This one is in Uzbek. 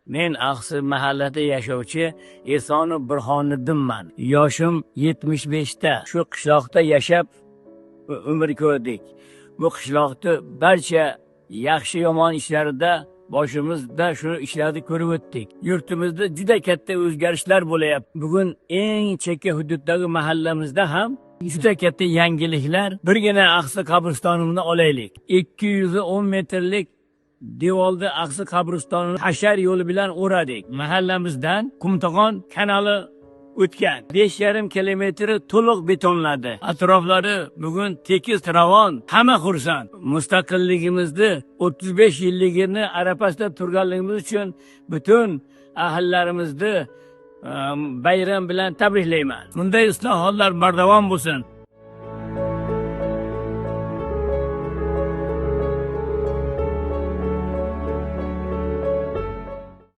Men Axsi mahallada yashovchi Esonov Burhoniddinman. Yoshim 75 ta. Shu qishloqda yashab umr ko'rdik. Bu qishloqni barcha yaxshi yomon ishlarida boshimizda shu ishlarni ko'rib o'tdik. Yurtimizda juda katta o'zgarishlar bo'layapti. Bugun eng chekka hududdagi mahallamizda ham juda katta yangiliklar. Birgina Axsi qabristonini olaylik. 210 metrlik devorda Axsi qabristonini hashar yo'li bilan o'radik. Mahallamizdan Qumtog'on kanali o'tgan. 5,5 kilometri to'liq betonladi. Atroflari bugun tekis, ravon, hamma xursand. Mustaqilligimizni 35 yilligini arafasida turganligimiz uchun butun ahllarimizni bayram bilan tabriklayman. Bunday islohotlar bardavom bo'lsin.